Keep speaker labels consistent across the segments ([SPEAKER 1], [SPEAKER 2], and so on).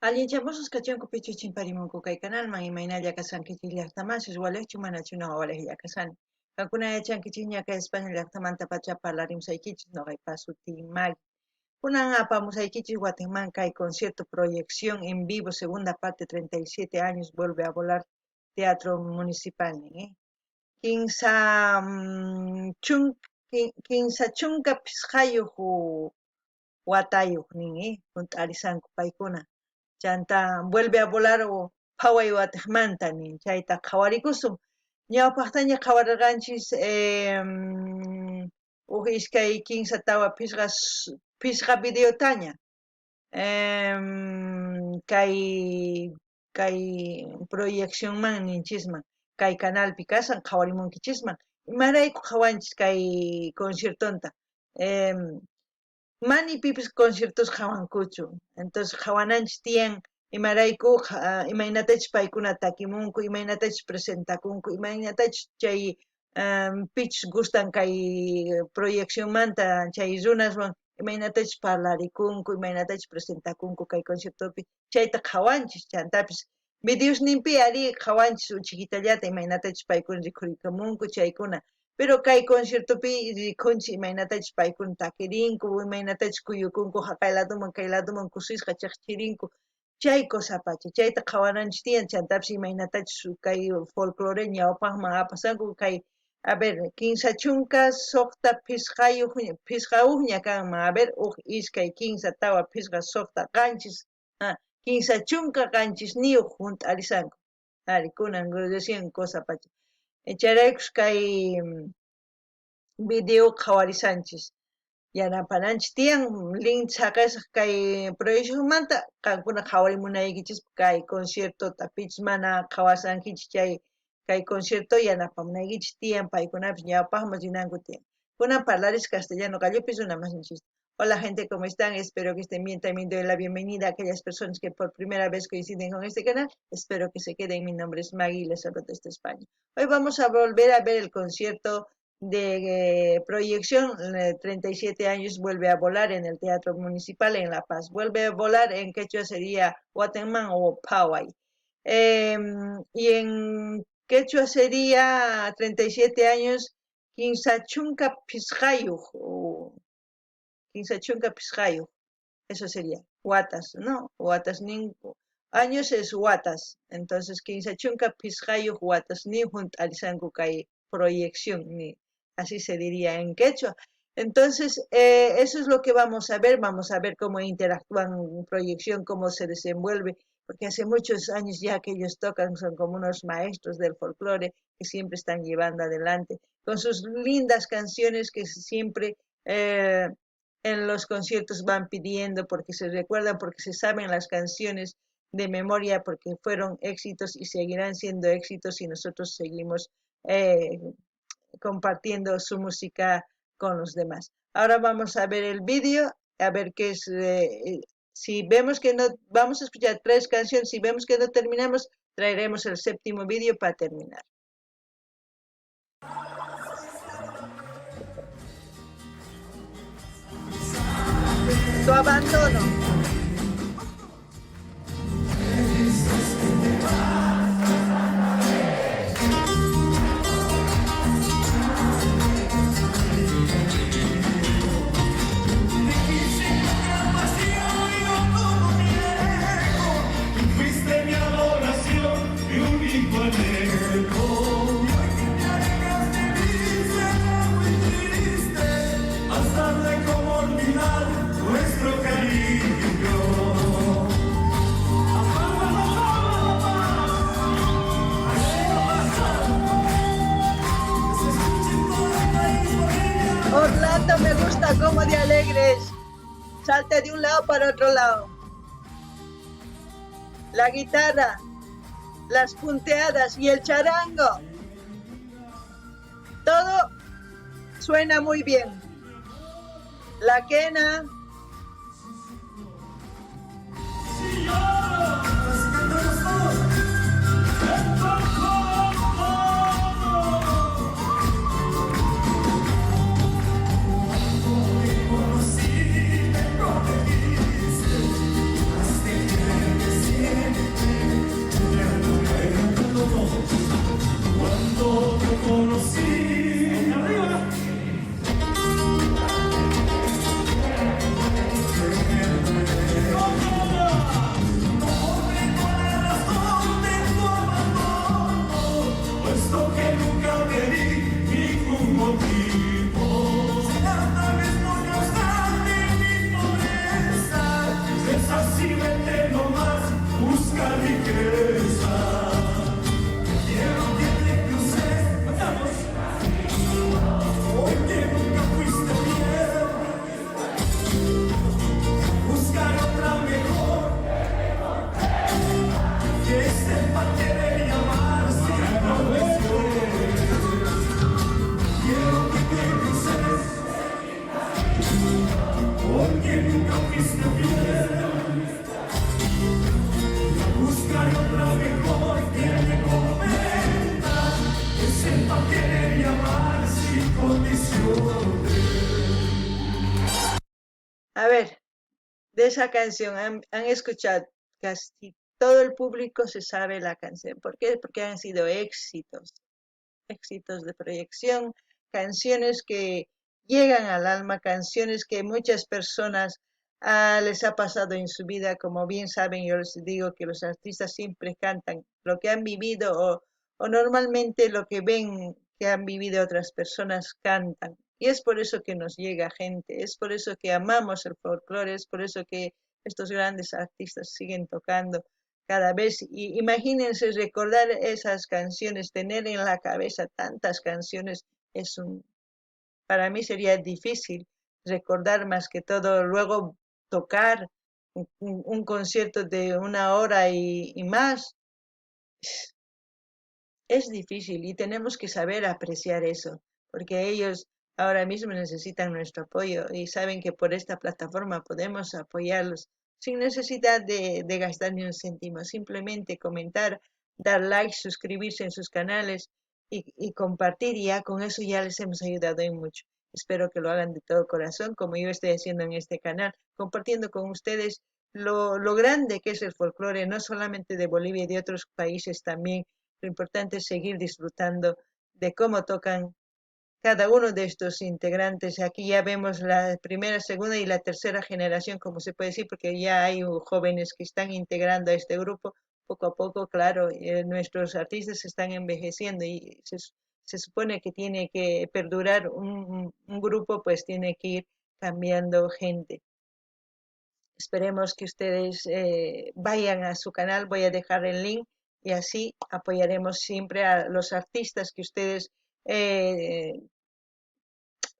[SPEAKER 1] Allinchamusqas kachunku pichus chimparimunku kay kanalman, imaynalla kasqankichis llaqtamasis, walejchu manachu noqa walejlla kasani. Qankuna yachankichisña kay España llaqtamantapacha parlarimusaykichis, noqaypa sutiy Magui. Kunan apamusaykichis watiqman kay concierto proyección en vivo segunda parte 37 años vuelve a volar Teatro Municipal nin, eh. Kinsa chunka phisqayuq watayuq nin, eh, hunt'arisanku paykuna. Chanta vuelve a volar o phaway watiqmanta nin, chayta qhawarikusun. Ñawpaqtaña qhawarirqanchis uj iskay kinsa tawa phisqa phisqa videotaña. Kay proyeccionman ninchisman, kay canalpi kashan qhawarimunkichisman. Imarayku qhawanchis kay conciertonta? Mani pipis conciertos qhawankuchu. Entonces qhawananchis tiyan imarayku imaynatachus paykuna takimunku, imaynatachus presentakunku, imaynatachus chay pichus gustan kay proyeccionmanta chay runaswan imaynatachus parlarikunku, imaynatachus presentakunku kay conciertopi, chayta qhawanchis. Chantapis videosninpi ari qhawanchis uchikitallata imaynatachus paykuna rikhurikamunku chaykuna. Pero kay conciertopi rikhunchis imaynatachus paykuna takirinku, imaynatachus kuyukunku jaqay ladoman kay ladoman kusisqa chiqchirinku, chay cosa pacha, chayta qhawananchis tiyan. Chantapis imaynatachus kay folclore ñawpaqman apasanku kay, a ver, kinsa chunka suqta phisqayuq phisqa ujña kanman, a ver, uj iskay kinsa tawa phisqa suqta qanchis, kinsa chunka qanchisniyuq hunt'arisanku. Ari, kunan recién cosa pacha. Chayraykus kay video qhawarisanchis. Yanapananchis tiyan, link saqesaq kay proyeccionmanta, qankuna qhawarimunaykichis kay conciertota, pichus mana qhawasankichis chay kay concierto yanapamunaykichis tiyan, paykunapis ñawpaqman rinanku tiyan. Kunan parlaris castellano qallupi runa masinchista. Hola gente, ¿cómo están? Espero que estén bien. También doy la bienvenida a aquellas personas que por primera vez coinciden con este canal. Espero que se queden. Mi nombre es Maggie, les hablo desde España. Hoy vamos a volver a ver el concierto de proyección 37 años vuelve a volar en el Teatro Municipal en La Paz. Vuelve a volar en quechua sería Watenman o Phaway. Y en quechua sería 37 años kinsa chunka phisqayuq o kinsa chunka phisqayuq. Eso sería watas, ¿no? Watas nin años es watas. Entonces kinsa chunka phisqayuq watas nin hunt'arisanku kay proyección, ni así se diría en quechua. Entonces, eso es lo que vamos a ver. Vamos a ver cómo interactúan en proyección, cómo se desenvuelve, porque hace muchos años ya que ellos tocan, son como unos maestros del folclore que siempre están llevando adelante con sus lindas canciones que siempre en los conciertos van pidiendo, porque se recuerdan, porque se saben las canciones de memoria, porque fueron éxitos y seguirán siendo éxitos si nosotros seguimos compartiendo su música con los demás. Ahora vamos a ver el vídeo, a ver qué es, si vemos que no, vamos a escuchar 3 canciones, si vemos que no terminamos, traeremos el 7º vídeo para terminar. Tu abandono. Orlando, me gusta cómo de alegres. Salta de un lado para otro lado. La guitarra, las punteadas y el charango. Todo suena muy bien. La quena.
[SPEAKER 2] Buscar riqueza. Quiero que te cruces, cantamos. Porque nunca fuiste fiel. Buscar otra mejor. Que sepa querer y amar sin condiciones. Quiero que te cruces. Porque nunca fuiste fiel. Buscar otra mejor que me comenta, que sepa querer y amar sin condiciones.
[SPEAKER 1] A ver, de esa canción han escuchado casi todo el público se sabe la canción. ¿Por qué? Porque han sido éxitos, éxitos de proyección, canciones que llegan al alma, canciones que muchas personas les ha pasado en su vida. Como bien saben, yo les digo que los artistas siempre cantan lo que han vivido o normalmente lo que ven que han vivido otras personas cantan. Y es por eso que nos llega gente, es por eso que amamos el folclore, es por eso que estos grandes artistas siguen tocando cada vez. Y imagínense recordar esas canciones, tener en la cabeza tantas canciones, para mí sería difícil recordar más que todo, luego tocar un concierto de una hora y más. Es difícil y tenemos que saber apreciar eso, porque ellos ahora mismo necesitan nuestro apoyo y saben que por esta plataforma podemos apoyarlos sin necesidad de gastar ni un céntimo, simplemente comentar, dar like, suscribirse en sus canales y compartir, y ya con eso ya les hemos ayudado en mucho. Espero que lo hagan de todo corazón, como yo estoy haciendo en este canal, compartiendo con ustedes lo grande que es el folclore, no solamente de Bolivia y de otros países también. Lo importante es seguir disfrutando de cómo tocan cada uno de estos integrantes. Aquí ya vemos la primera, segunda y la tercera generación, como se puede decir, porque ya hay jóvenes que están integrando a este grupo poco a poco. Claro, nuestros artistas se están envejeciendo y se supone que tiene que perdurar un grupo, pues tiene que ir cambiando gente. Esperemos que ustedes vayan a su canal, voy a dejar el link y así apoyaremos siempre a los artistas que ustedes,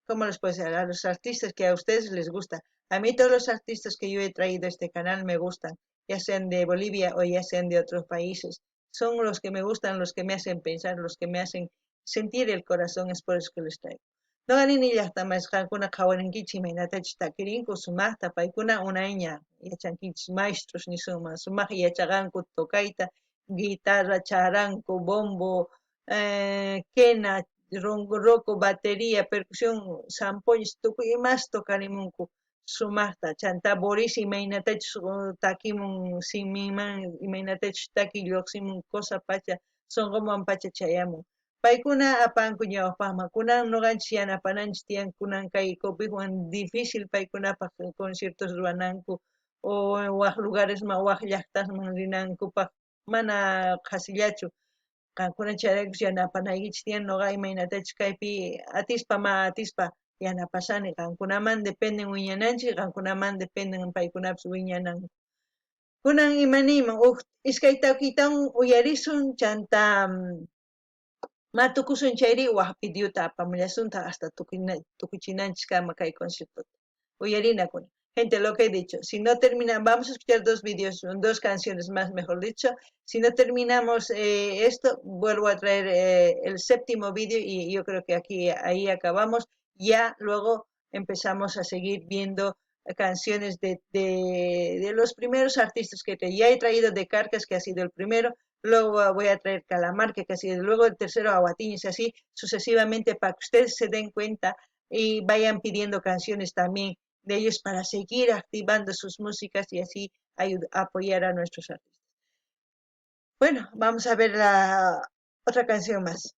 [SPEAKER 1] ¿cómo les puedo decir? A los artistas que a ustedes les gusta. A mí todos los artistas que yo he traído a este canal me gustan, ya sean de Bolivia o ya sean de otros países. Son los que me gustan, los que me hacen pensar, los que me hacen sentir el corazón, es por eso que los traigo. Noqani llaqtamas qankuna qhawarinkichik imaynatachus takirinku sumaqta, paykuna unayña yachankichik maestros nisunman, sumaq yachaqanku tocayta, guitarra, charanco, bombo, quena, ronco, batería, percusión, zampoñas, tukuy imas tocarimunku sumaqta. Chanta Boris imaynatachus takimun siminman, imaynatachus taki lluqsimun cosa pacha, sonqoman pacha chayamun. Paykuna apanku ñawpaqman, kunan noqanchis yanapananchis tiyan, kunan kay COVIDwan difícil paykunapaq conciertos ruwananku o waj lugaresman, waj llaqtasman rinankupaq, mana qhasillachu. Qankuna chayraykus yanapanaykichis tiyan, noqa imaynatachus kaypi atispa ma atispa yanapasani, qankunaman dependen wiñananchis, qankunaman dependen paykunapis wiñananku. Kunan imaniyman, uj iskay takitawan uyarisun, chanta, ma tukusun chayri waj videota apamullasuntaq hasta tukuchinanchiskama kay conciertota. Uyarina kuna. Gente, lo que he dicho, si no termina, vamos a escuchar dos vídeos, dos canciones más, mejor dicho. Si no terminamos esto, vuelvo a traer el séptimo vídeo y yo creo que ahí acabamos. Ya luego empezamos a seguir viendo canciones de los primeros artistas que ya he traído de Carcas, que ha sido el primero. Luego voy a traer Calamarca, que ha sido luego el tercero, Aguatiños, y así sucesivamente, para que ustedes se den cuenta y vayan pidiendo canciones también de ellos para seguir activando sus músicas y así apoyar a nuestros artistas. Bueno, vamos a ver la otra canción más.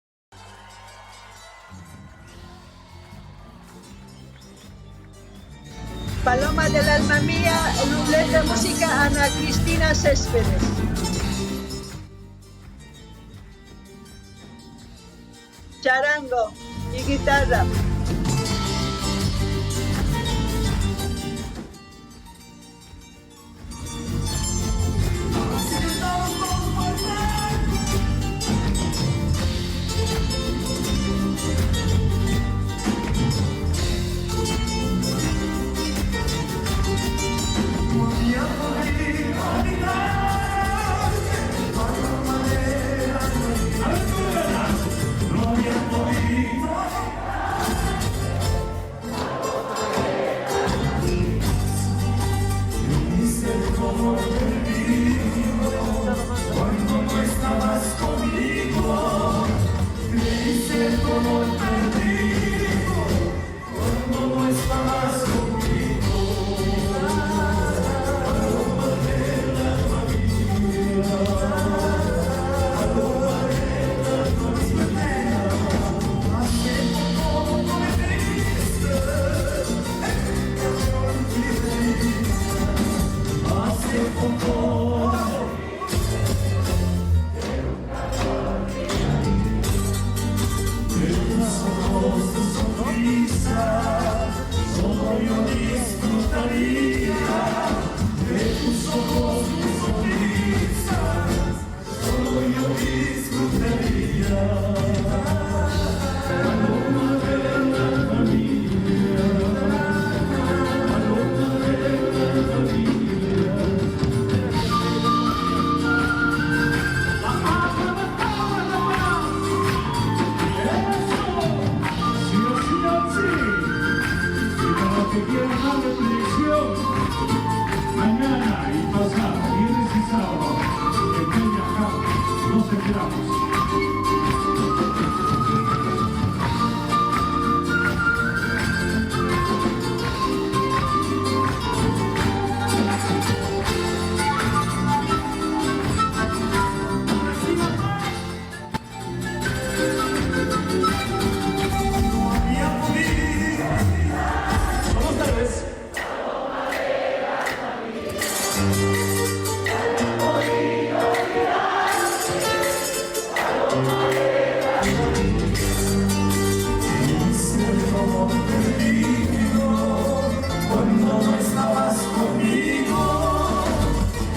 [SPEAKER 1] Paloma del alma mía, letra música Ana Cristina Céspedes. Charango y guitarra.
[SPEAKER 2] De tus ojos, tu sonrisa, solo yo disfrutaría. De tus ojos, tu sonrisa, solo yo disfrutaría. Paloma de la familia, paloma de la familia. Sí, sí, sí. Y para los que quieran más de proyección, mañana y pasado, viernes y sábado, en Peña House. Nos esperamos. Había podido. Vamos tal vez. Hice el dolor perdido cuando no estabas conmigo.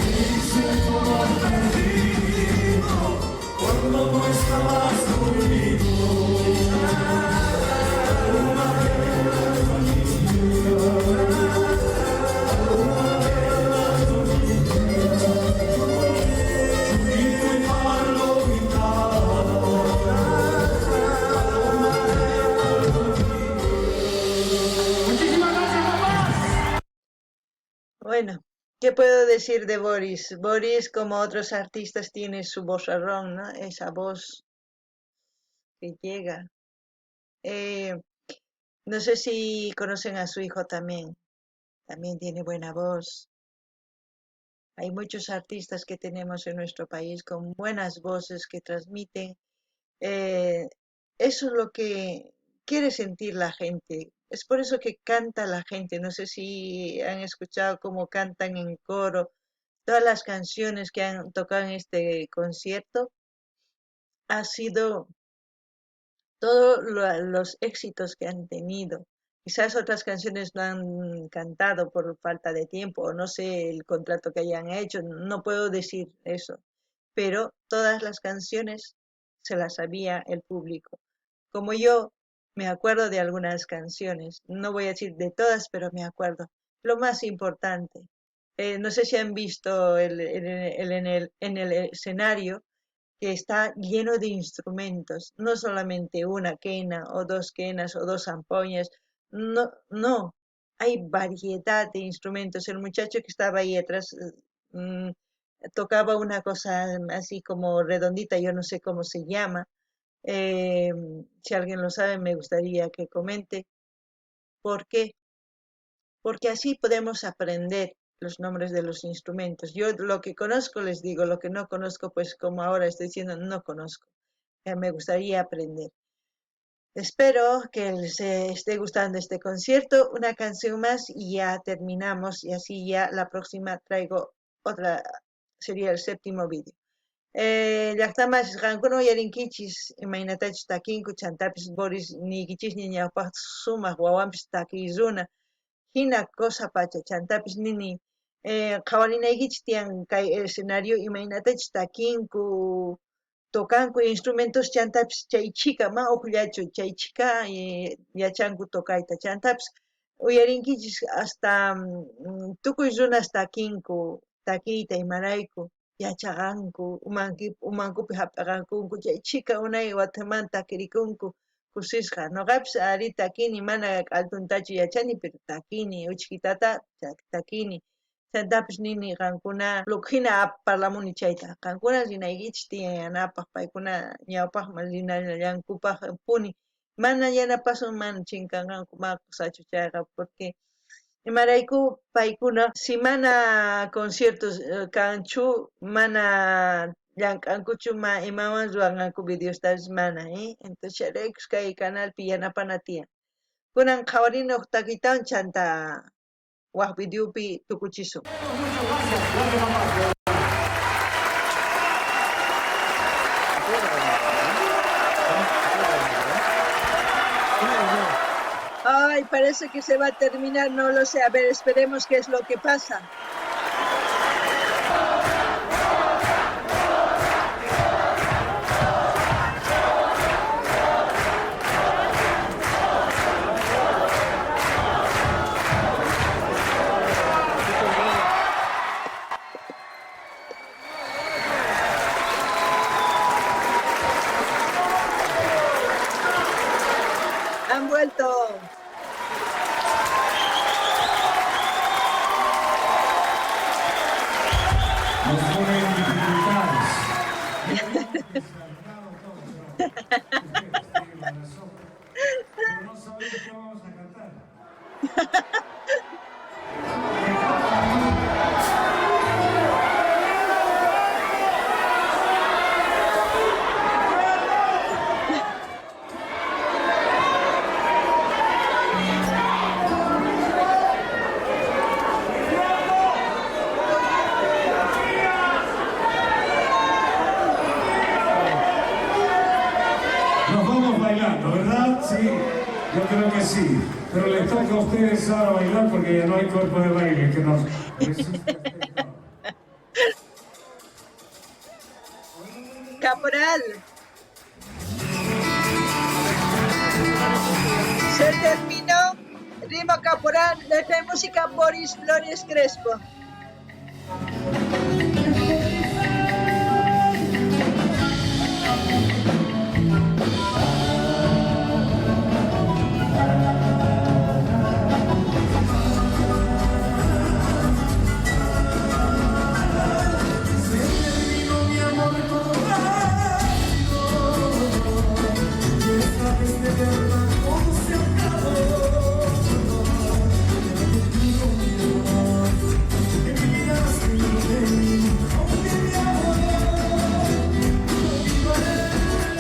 [SPEAKER 2] Hice el dolor perdido cuando no estabas conmigo. Paloma de la familia, paloma de la familia, chulito y palomita, paloma de la Muchísimas gracias, papás.
[SPEAKER 1] Bueno, ¿qué puedo decir de Boris? Boris, como otros artistas, tiene su vozarrón, ¿no? Esa voz que llega. No sé si conocen a su hijo también. También tiene buena voz. Hay muchos artistas que tenemos en nuestro país con buenas voces que transmiten. Eso es lo que quiere sentir la gente. Es por eso que canta la gente. No sé si han escuchado cómo cantan en coro. Todas las canciones que han tocado en este concierto ha sido todos los éxitos que han tenido. Quizás otras canciones no han cantado por falta de tiempo, o no sé el contrato que hayan hecho, no puedo decir eso, pero todas las canciones se las sabía el público. Como yo me acuerdo de algunas canciones, no voy a decir de todas, pero me acuerdo. Lo más importante, no sé si han visto en el escenario que está lleno de instrumentos, no solamente una quena o dos quenas o dos zampoñas, no, no, hay variedad de instrumentos. El muchacho que estaba ahí atrás tocaba una cosa así como redondita, yo no sé cómo se llama. Si alguien lo sabe, me gustaría que comente. ¿Por qué? Porque así podemos aprender los nombres de los instrumentos. Yo lo que conozco les digo, lo que no conozco, pues como ahora estoy diciendo, no conozco. Me gustaría aprender. Espero que les esté gustando este concierto. Una canción más y ya terminamos, y así ya la próxima traigo otra, sería el séptimo vídeo. Llajtamas qankuna uyarinkichis imaynatachus takinku, chantapis Boris niykichisña ñawpajta sumaq wawanpis takiy runa, jina cosa pacha, chantapis nini qhawarinaykichis tiyan kay escenario imaynatachus takinku, tocanku instrumentos, chantapis chay chhika ma ujllachu, chay chhika yachanku tocayta, chantapis uyarinkichis hasta tukuy runas takinku, takiyta imarayku yachaqanku, umankupi hap'aqankunku, chay chhika unay wataman takirikunku kusisqa. Noqapis ari takini, mana k'altuntachu yachani, pero takini, uchkitata takini. Chantapis nini qankuna hina parlamuni chayta, qankuna rinaykichis tiyan yanapaq, paykuna ñawpaqman rinallankupaq puni, mana yanapasun mana chinkanqanku ma kusachu chayqa, porque imarayku paykuna si mana conciertos kanchu, mana llank'ankuchu, ma imawan ruwanqanku videostapis mana, Entonces chayraykus kay canalpi yanapana tiyan. Kunan qhawarina uj takitawan chanta Waj videopi tukuchisun. Ay, parece que se va a terminar, no lo sé. A ver, esperemos qué es lo que pasa. Han vuelto.
[SPEAKER 2] Nos ponen dificultades. Pero no sabemos qué vamos a cantar. Nos vamos bailando, ¿verdad? Sí, yo creo que sí. Pero les toca a ustedes ahora bailar porque ya no hay cuerpo de baile que nos resista este coro.
[SPEAKER 1] Caporal. Se terminó. Ritmo Caporal, letra y música Boris Flores Crespo.
[SPEAKER 3] Se terminó mi amor todo rápido, y esta vez de verdad todo se acabó. Pero te juro, mi amor, que mi vida sin ti, aunque mi amor no viva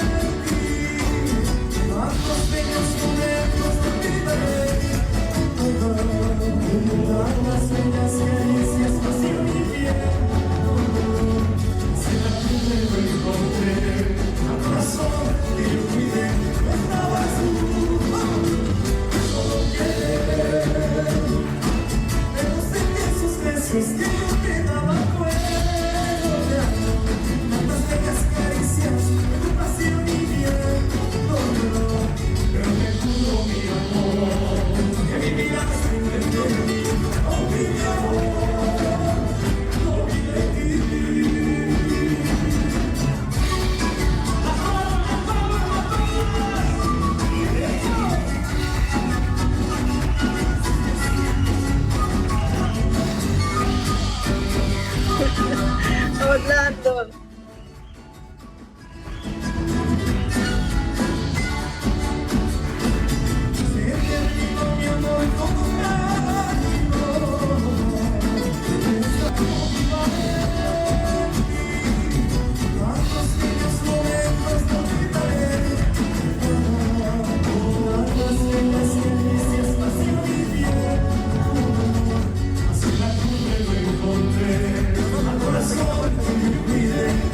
[SPEAKER 3] en ti. Tantos bellos momentos te olvidaré, todas las bellas caricias, pasión y piel. Se la tuve lo encontré, al corazón que yo cuidé, no estabas tú. Solo que pero sentí esos besos que yo te daba fuego de amor, tantas bellas caricias, de tu pasión y miel, dolor. Pero te juro, mi amor, que mi vida sin ti, oh mi amor, no vive de ti.
[SPEAKER 1] Orlando.
[SPEAKER 3] Se terminó mi amor todo mágico. Esta viva en ti. Tantos bellos momentos no olvidaré. Todas las bellas caricias, pasión y piel. Así la tuve lo encontré. Al corazón que yo cuidé.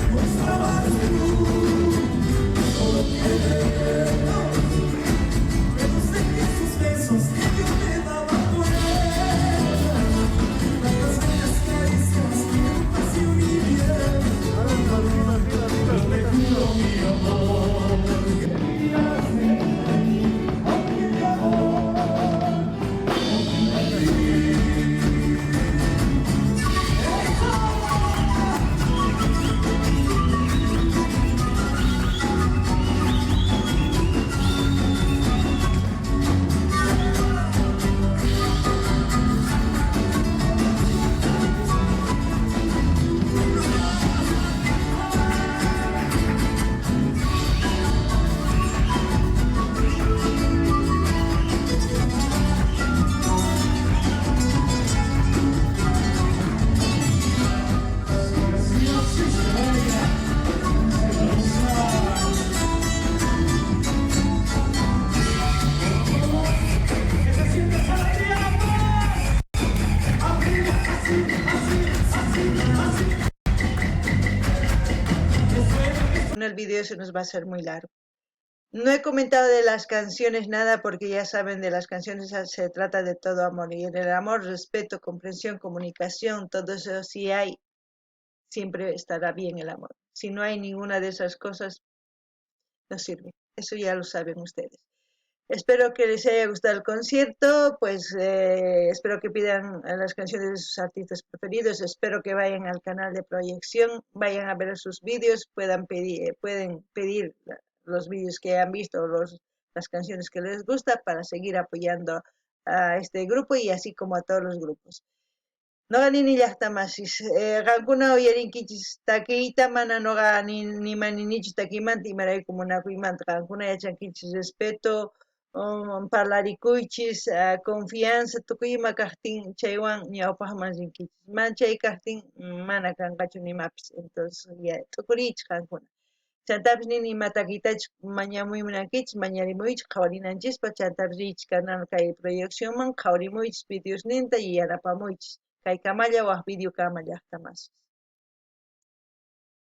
[SPEAKER 1] no el video se nos va a hacer muy largo. No he comentado de las canciones nada porque ya saben, de las canciones se trata de todo amor. Y en el amor, respeto, comprensión, comunicación, todo eso si hay, siempre estará bien el amor. Si no hay ninguna de esas cosas, no sirve. Eso ya lo saben ustedes. Espero que les haya gustado el concierto, pues espero que pidan las canciones de sus artistas preferidos, espero que vayan al canal de proyección, vayan a ver sus vídeos, pueden pedir los vídeos que han visto o las canciones que les gusta para seguir apoyando a este grupo y así como a todos los grupos. Noqa nini llaqta masis, qankuna uyarinkichis takiyta, mana noqa ni maninichu takiymanta, imarayku munakuymanta, qankuna yachankichis respeto, parlarikuychis, confianza, tukuy ima kajtin chaywan ñawpaqman rinkichis, mana chay kajtin mana kanqachu nimapis, entonces ya t'ukuriychis qankuna. Chantapis nini ima takiytachus mañamuy munankichis, mañarimuychis qhawarinanchispaq, chantapis riychis canal kay proyeccionman, qhawarimuychis videosninta y yanapamuychis. Kay kamalla waj video kama llaqta masis.